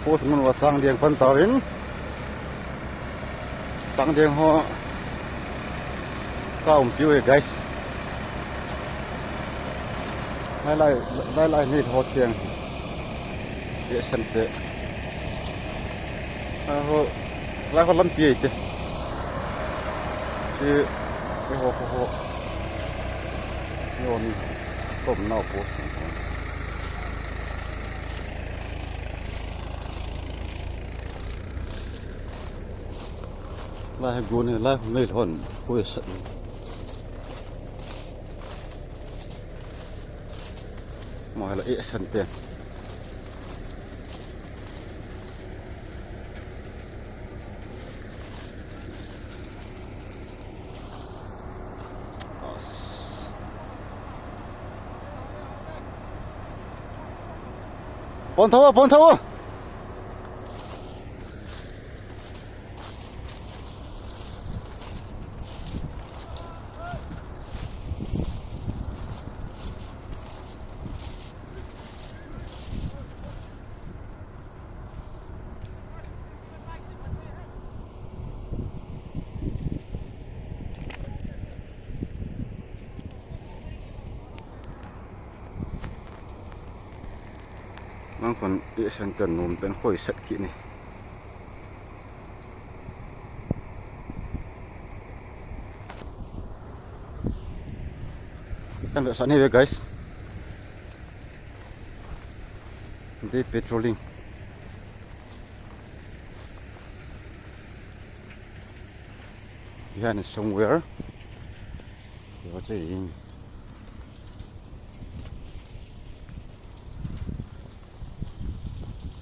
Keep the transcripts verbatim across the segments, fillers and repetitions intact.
Post mun uva chang ding pan tauvin. Chang ding ho ka umpiu e, guys. Lai lai, lai lai ni ho chiang. Ye san te. Aho, lai ho lampi e te. Ti, ti ho ho ho. Yo ni, tom nau post. Lai hi gun hi, lai hi mei lhon, koi sat. Mo hi la e san te. Pon tho, pon tho. Nang kon e san chan nom pen khoi sat ki ni. Kan ve sa ni ve, guys. They patrolling. Behind is somewhere. What's it?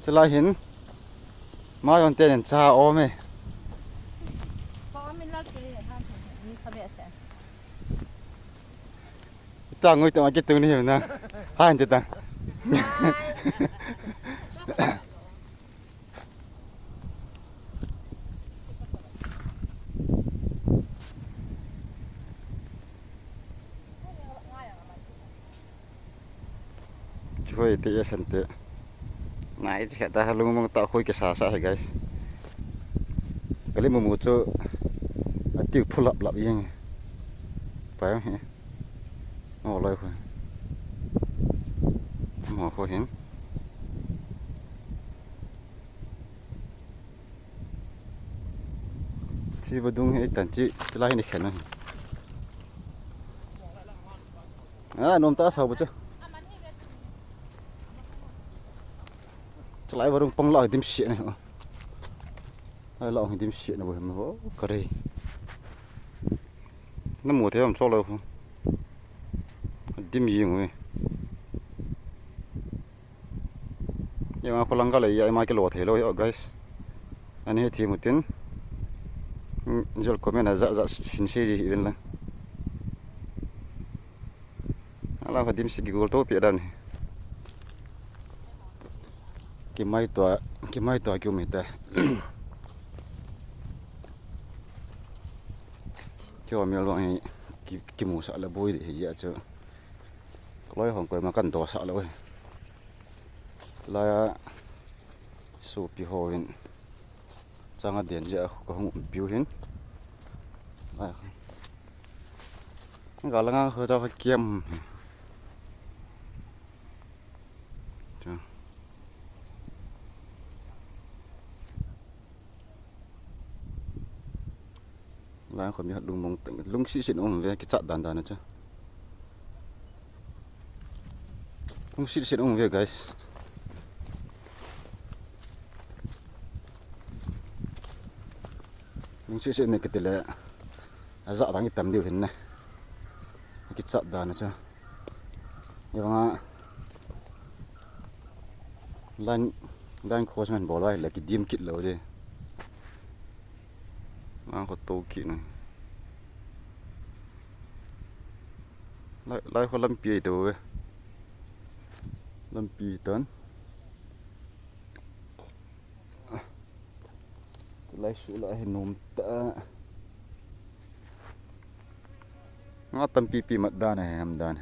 Chulai hin. Ma yon ten cha om e. Ko min la ke han ni khabe ase. Tangoi tama kitung ni na. Han te tang. Choi te ya san te. Nai, che ta lung mong ta khoi kisa sa he, guys. Kali mu mu chu. Atiu phu lap lap yeng. Pa yong he. Mo loi khu. Mo khu hin. Chi vadung he tan chi, chi lai ni khen. A, nom ta sao bu chu. Chulai varung pang la dim sia ne. Ai la ong dim sia ne bu hem ho kare. Na mu the am so lo. Dim ying we. Ye ma ko lang ka le ya ma ke lo the lo yo, guys. Ani he thi mutin. Jol comment a ja ja sin se ji even la. Ala kha dim sik gol to pi dan. Kimai tua, kimai tua kiu mi ta. Kiu mi lo ngi ki, kimu sa la boi de ya chu. Loi hong koi ma kan do sa lo. La ya su pi ho in. Chang a den ja ko hong um piu hin. Ga la nga ho ta kiam. Cha. Lai khom ya lung mong teng, lungsi sin um ve, kichat dan dan cha. Lungsi sin um ve, guys. Lungsi sin me kitile. Aja dang itam diu hin ne. Kichat dan cha. Ye banga line, line cross man bol vai le kidim kit lo de. Ang ko to kit na. Lai, lai ko lampi ai to ve. Lampi tan. Lai su la he nom ta. Nga tampi pi mat dan he ham dan.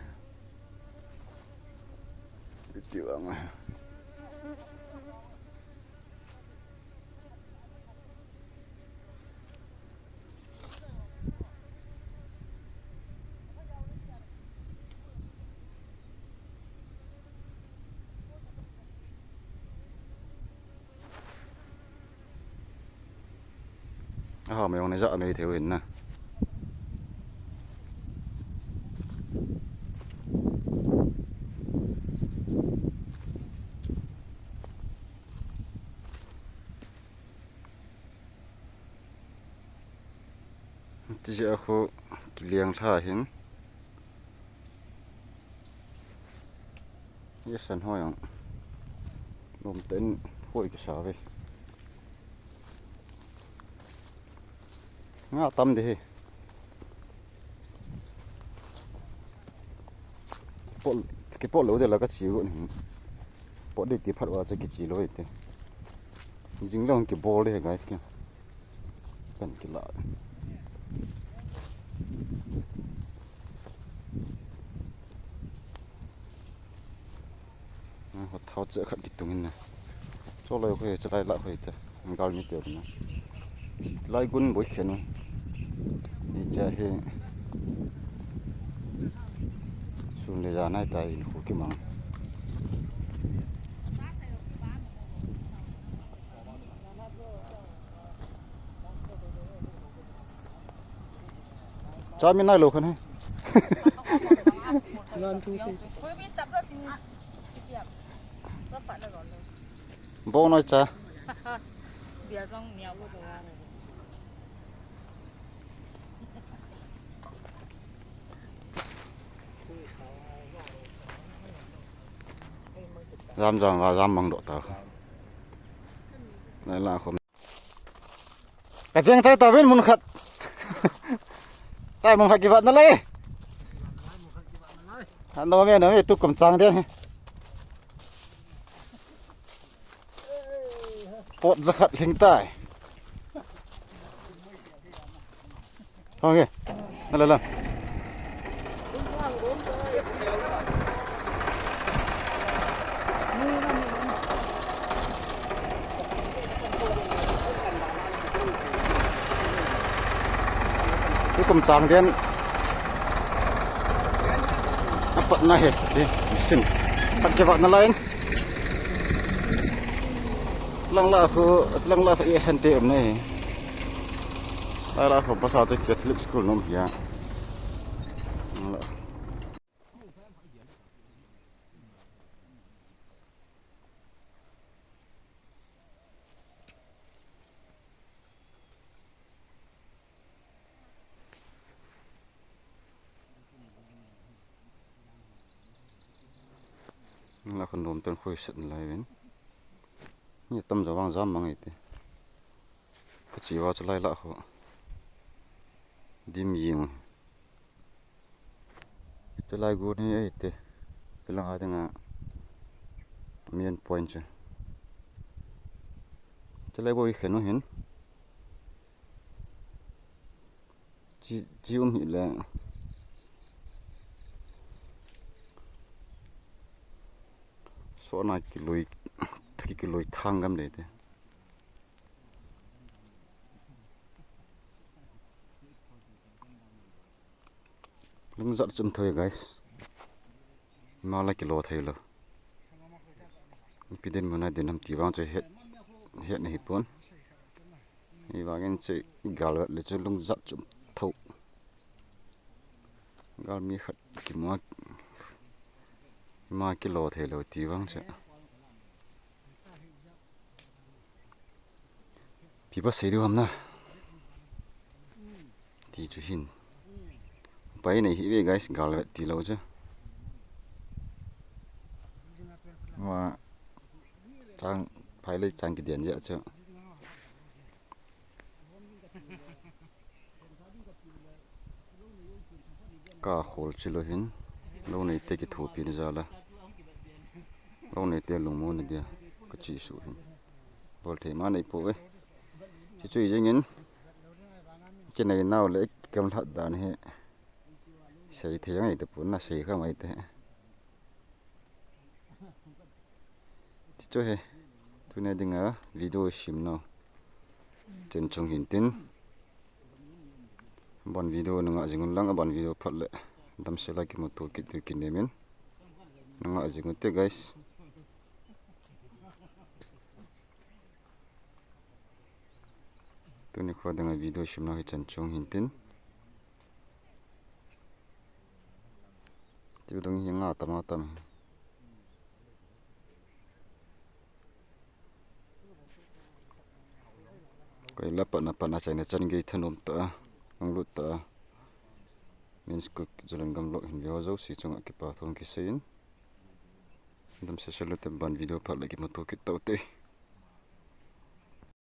Ti ti wa nga. Aha, mei jong nei ja mei thei u hin na. Ti ja khu kiliang tha hin. Ye san hoi ang. Nom ten hoi kisa ve. Nga tam de he. Pol, kipol lou de la ka chi gon hin. Pot de ti phat uva chu kichi lou te. Jing long kibol de he guys ki. Kan kila. Hot thao che khat kitung in na. Cho lai khoi, che lai la khoi te. Gal mi te na. Lai gun boi khen. Ni cha he. Sun le ja nai tai in khu kimang. Cha mi nai lou khan he. Ngan tu si. Bo noi cha. Jam jam va jam mang doh ta. Nai la khom. Ka veng chai ta vin mun khat. Tai mun khat kivat na lai. Ano me, ano me, tu kum chang den. Pot ja khat hling tai. Hong e. Nala la. Tukum chang den. Apat na he. Machine. Pat ke na lain. Lang la khu, lang la khu e san te um na he. Lai la khu pasal tu Catholic school nom hia. Lang la. Lang la khu nom ten khoi set lai vin. Ni tam jo vang jam mang e te. Ka chi va chu lai la khu. Dim ying. Te lai gu ni ei te. Te lang a te nga. Main point chu. Te lai bo i khen u hin. Chi, chi um hi le. So na kiloi, ki kiloi thang gam le te. Lungjat chum thoi guys. Ima la kilo thei lo. Ipi din mun a din ham ti vang chu het, het na hi pon. Hi vang in chu gal vet le chu lungjat chum tho. Gal mi khat kimu a ima kilo thei lo ti vang chu. Pi ba sei diu ham na. Ti chu hin. Pai nei hi ve guys, gal vet ti lo chu. Wa chang phai le chang kidian ja chu. Ka khol chi lo hin, lo nei te kithopi na jal a. Lo nei te lungmon na dia, ka chi su hin. Bol thei ma nei po ve. Chi chu i jeng in, kinei nau le kam lhat dan hi. Sei thei ngai te pun na sei kha mai te. Ti chu he, tuni dinga video sim nau. Chen chung hin tin. Ban video nunga jing un lang, ban video phat le. Damsel a kimuto kit tu kinem in. Nunga jing un te guys. Tuni kho dinga video simna hi chan chung hin tin. Ti dong hi nga tama tam. Koi la patna patna chaina chan gei thanom ta, nang lut ta. Min school Zalen gam lok hin video jo si chunga kipa thong kiseiyin. Dam se se lo te ban video phat le kimuto kit tau te.